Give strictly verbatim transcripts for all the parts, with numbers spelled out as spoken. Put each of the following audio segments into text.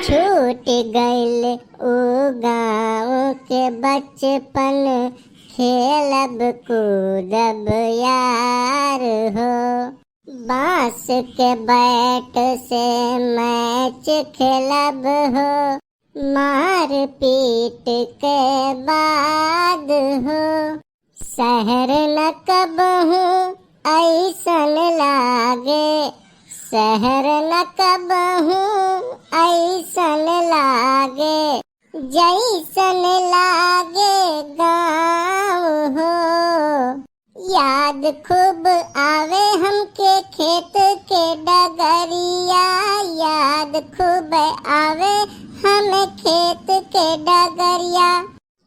छूट गइल ऊ गाँव के बचपन, खेलब कूदब यार हो। बांस के बैट से मैच खेलब हो, मार पीट के बाद हो। शहर न कबहूँ ऐसन लागे, शहर न कबहूँ ऐसन लागे, जैसन लागे गाँव हो। याद खूब आवे हमके खेत के डगरिया, याद खूब आवे हमें खेत के डगरिया,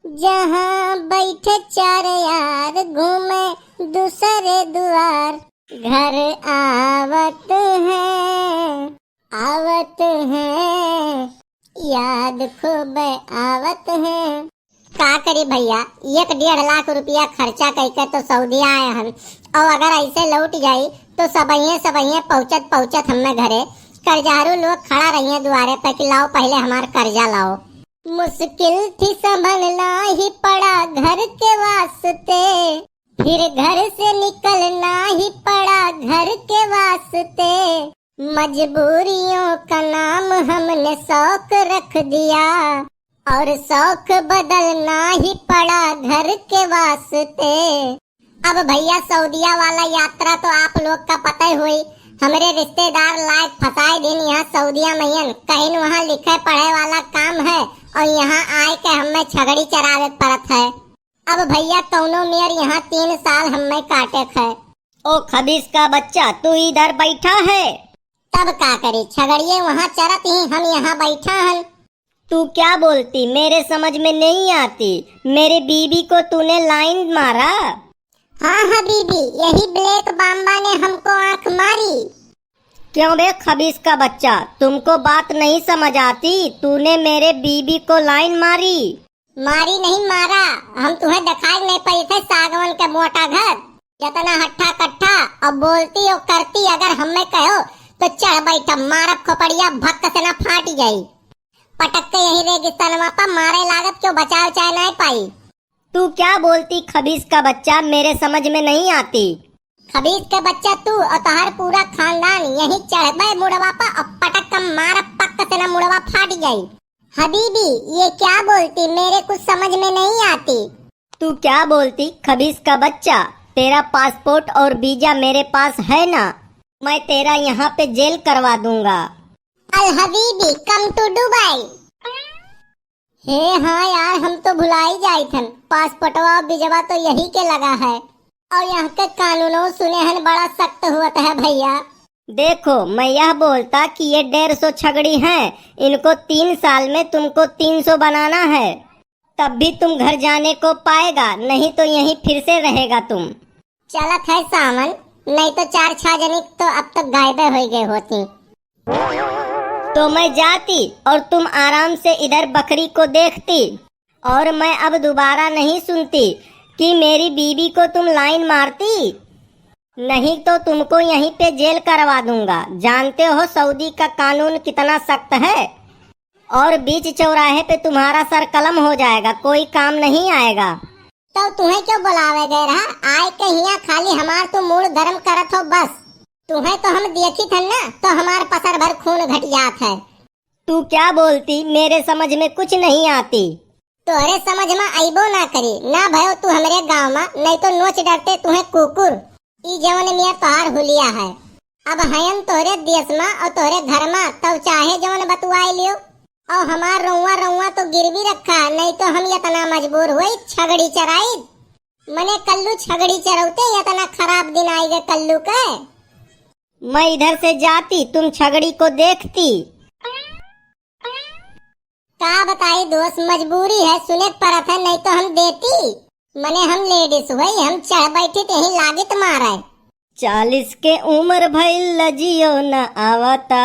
जहाँ बैठे चार यार घूमे दूसरे दुआर। घर आवत हैं, आवत हैं, याद खूब आवत हैं। का करी भइया, एक डेढ़ लाख रुपया खर्चा कइके तो सऊदिया आए हन, और अगर ऐसे लौट जाई तो सबहिये सबहिये पहुँचत पहुँचत हम्मे घरे कर्जहरू लोग खड़ा रहिये दुआरे पे कि लाओ पहिले हमार कर्जा लाओ। मुश्किल थी संभलना ही पड़ा घर के वास्ते, फिर घर से निकलना ही पड़ा घर के वास्ते। मजबूरियों का नाम हमने शौक रख दिया, और शौक बदलना ही पड़ा घर के वास्ते। अब भइया, सऊदिया वाला यात्रा तो आप लोग का पता ही होई। हमरे रिश्तेदार लायक फंसाए दिन यहाँ सऊदिया मइयन, कहिन वहाँ लिखे पढ़े वाला काम है और यहाँ आए के हमें छगड़ी चरावे पड़त है। अब भइया, कौनो मेर यहाँ तीन साल हमें काटे क है। ओ खबीस का बच्चा, तू इधर बैठा है? तब का करी, छगड़िए वहाँ चरत ही, हम यहाँ बैठा हन। तू क्या बोलती, मेरे समझ में नहीं आती। मेरे बीबी को तूने लाइन मारा? हाँ हबीबी, यही ब्लैक बाम्बा ने हमको आंख मारी। क्यों बे खबीस का बच्चा, तुमको बात नहीं समझ आती? तूने मेरे बीबी को लाइन मारी। मारी नहीं मारा, हम तुहें देखाई नहीं पाई थे सागवन के मोटा घर। जितना हट्ठा कट्ठा और बोलती और करती, अगर हमें कहो तो चढ़ बैठब, मारब खोपड़िया भक्क से ना फाट जाई। पटक के यही रेगिस्तानवा पर मारे लागब, क्यों बचाव चाहे नहीं पाई। तू क्या बोलती खबीस का बच्चा, मेरे समझ में नहीं आती। खबीस का बच्चा तू और तोहर पूरा खानदान यही चढ़बे मुड़वा पर और पटक के मारब पक्क से ना मुड़वा फाट जाई। हबीबी, ये क्या बोलती, मेरे कुछ समझ में नहीं आती। तू क्या बोलती खबीस का बच्चा, तेरा पासपोर्ट और वीजा मेरे पास है ना, मैं तेरा यहाँ पे जेल करवा दूंगा। अल हबीबी, come to Dubai। हे हाँ यार, हम तो भुलाई जाइत हन, पासपोर्टवा और वीजवा तो यही के लगा है। और यहाँ के कानूनो सुने हन बड़ा सख्त हुअत है भइया। देखो, मैं यह बोलता कि ये डेढ़ सौ छगड़ी हैं, इनको तीन साल में तुमको तीन सौ बनाना है, तब भी तुम घर जाने को पाएगा, नहीं तो यहीं फिर से रहेगा तुम। चलत है सावन, नहीं तो चार छह जनी तो अब तक गायबे होइ गए होती। तो मैं जाती और तुम आराम से इधर बकरी को देखती, और मैं अब दोबारा नहीं सुनती कि मेरी बीबी को तुम लाइन मारती, नहीं तो तुमको यहीं पे जेल करवा दूंगा। जानते हो सऊदी का कानून कितना सख्त है? और बीच चौराहे पे तुम्हारा सर कलम हो जाएगा, कोई काम नहीं आएगा। तो तुहें क्यों बुलावे गए रहा? आए के हियाँ खाली हमार तू मूड गरम करत हो बस। तुहें तो हम देखी थन ना, तो हमार पसर भर खून घट जात है। तू क्या बोलती? मेरे समझ में कुछ नहीं आती। तोहरे समझ में अइबो ना करी, ना भयो तू हमरे गाँव में, नहीं तो नोच डरते तुहें कुकुर। ई जवन मियाँ तोहार हुलिया है, अब हयन तोहरे देश में और तोहरे घर में, तब चाहे जवन बतुआई लियो। और हमार रउआ रउआ तो गिरवी रखा, नहीं तो हम इतना मजबूर हुई छगड़ी चराई। मने कल्लू छगड़ी चरौते इतना खराब दिन आई गए कल्लू के। मैं इधर से जाती, तुम छगड़ी को देखती। का बताई दोस्त, मजबूरी है, सुने के परत है, नहीं तो हम देती। मने हम लेडीज हुई, हम चढ़ बैठी ते ही लागित मारे। चालीस के उम्र भइल लजियो न आवता,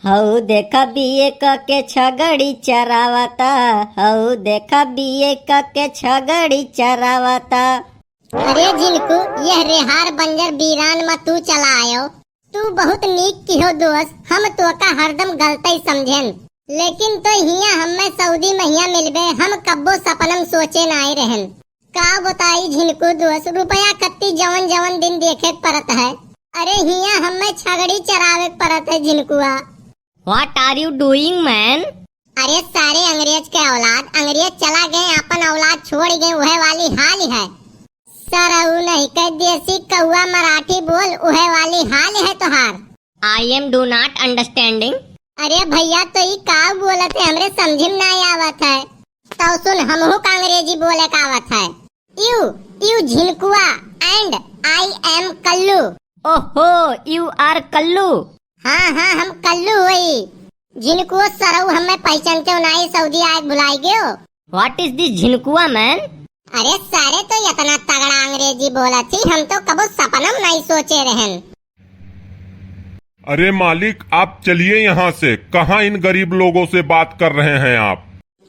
हऊ देखा बीए क के छगड़ी चरावता, हऊ देखा बीए क के छगड़ी चरावता। अरे जिनको यह रेहार बंजर बीरान में तू चला आयो, तू बहुत नीक किहो दोस्त, हम तोका हरदम गलतई समझेन। लेकिन तो हियाँ हम्मे सऊदी महिया मिलबे, हम कब्बो सपनम सोचे नाई रहन। का बताई झिनकू दोस्त, रुपया खत्ती जवन जवन दिन देखे के परत है। अरे हियाँ हम्मे छगड़ी चरावे के परत है झिनकुआ। What are you doing, man? अरे सारे अंग्रेज के औलाद, अंग्रेज चला गए, अपन औलाद छोड़ गए, वह वाली हाल है। सरऊ नहीं के देसी कौआ मराठी बोल, उहे वाली हाल है तोहार। I am do not understanding। अरे भैया, तो ई का बोलत है, हमरे समझ में ना आवत है। तो सुन, हमहू का अंग्रेजी बोले का आवत है। You, you झिनकुआ and I am कल्लू। ओहो, you are कल्लू। हाँ, हाँ, हम कल्लू होई। झिनकुओ सरऊ हमें पहचानते हो नाई, सऊदी आए भुलाई गयो। What is this झिनकुआ, man? अरे सारे, तो इतना तगड़ा अंग्रेजी बोला थी, हम तो कबो सपनम नहीं सोचे रहन। अरे मालिक, आप चलिए यहाँ से। कहाँ इन गरीब लोगों से बात कर रहे हैं आप?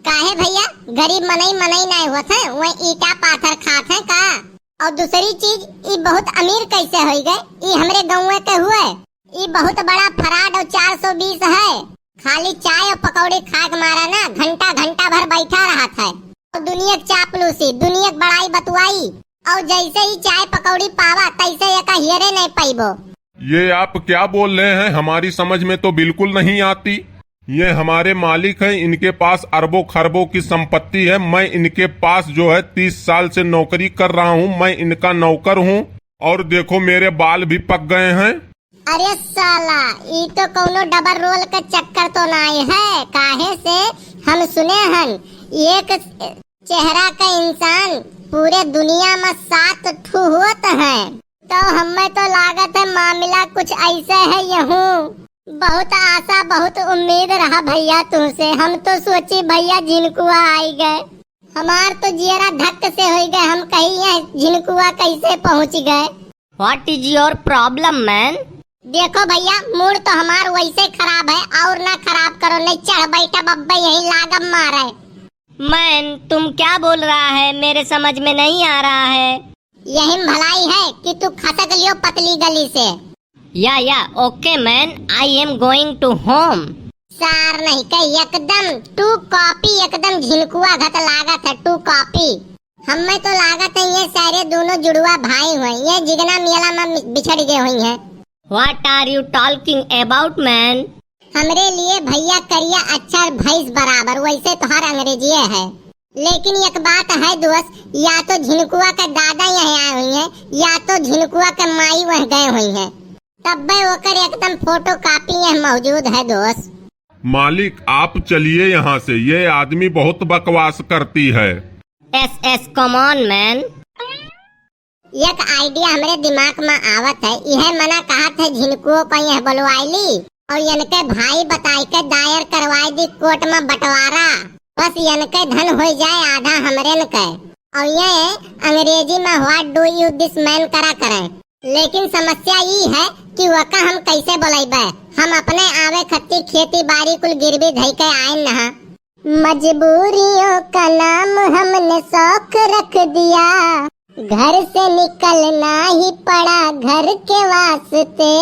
काहे भैया, गरीब मनई मनई नहीं होत है, वह ईटा पाथर खात है का? और दूसरी चीज, ई बहुत अमीर कैसे होई गए? ई हमरे गाँव के हुए? ई बहुत बड़ा फ्रॉड और चार सौ बीस है। खाली चाय और पकौड़ी खाए के मारा ना घंटा घंटा भर बैठा रहत है। और दुनिया के चापलूसी, दुनिया के बड़ाई बतुआई, और जैसे ही चाय पकौड़ी पावा तैसे एका हियरे नहीं पैबो। ये आप क्या बोल रहे हैं? हमारी समझ में तो बिल्कुल नहीं आती। ये हमारे मालिक हैं, इनके पास अरबों खरबों की संपत्ति है। मैं इनके पास जो है तीस साल से नौकरी कर रहा हूँ, मैं इनका नौकर हूँ। और देखो मेरे बाल भी पक गए हैं। अरे साला, ई तो कौनो डबल रोल का चक्कर तो नाई है, काहे से हम सुने हन एक चेहरा का इंसान पूरे दुनिया में सात ठू होत है। तो हमें तो लागत है मामला कुछ ऐसे है यहूँ। बहुत आशा, बहुत उम्मीद रहा भैया तुमसे। हम तो सोची भैया झिनकुआ आई गए, हमार तो जियरा धक से होई गए। हम कही यह झिनकुआ कैसे पहुँच गए। What is your problem, man? देखो भैया, मूड तो हमार वैसे खराब है और ना खराब करो, नहीं चढ़ बैठा बब्बे यही लागब मारे। Man, तुम क्या बोल रहा है, मेरे समझ में नहीं आ रहा है। यही में भलाई है कि तू खसक लियो पतली गली से। या या, okay man, I am going to home। सार नहीं के एकदम टू कॉपी, एकदम झिनकुआ घत लागत है, टू कॉपी। हमें तो लागत है ये सारे दोनों जुड़वा भाई हुए, ये जिगना मेला में बिछड़ गए हुई हैं। What are you talking about, man? हमरे लिए भैया करिया अक्षर भैंस बराबर, वैसे तोहार अंग्रेजिए है। लेकिन एक बात है दोस्त, या तो झिनकुआ के दादा यहाँ आए हुई हैं, या तो झिनकुआ के माई वह गए हुई हैं, तब्बे ओकर एकदम फोटो कॉपी यहाँ मौजूद है दोस्त। मालिक, आप चलिए यहाँ से, ये आदमी बहुत बकवास करती है। Yes yes, come on man। एक आइडिया हमरे दिमाग में आवत है, इहे मना कहत है झिनकुओ को यह बुलवाई ली और इनके भाई बताई के दायर करवाई दी कोर्ट में बंटवारा, बस इनके धन हो जाए आधा हमरेन के। और ये अंग्रेजी में what do you this man करा करें, लेकिन समस्या ई है कि वका हम कैसे बुलाइबे, हम अपने आवे खत्ती खेती बाड़ी कुल गिरवी धई के आए नहा। मजबूरियों का नाम हमने शौक रख दिया, घर से निकलना ही पड़ा घर के वास्ते।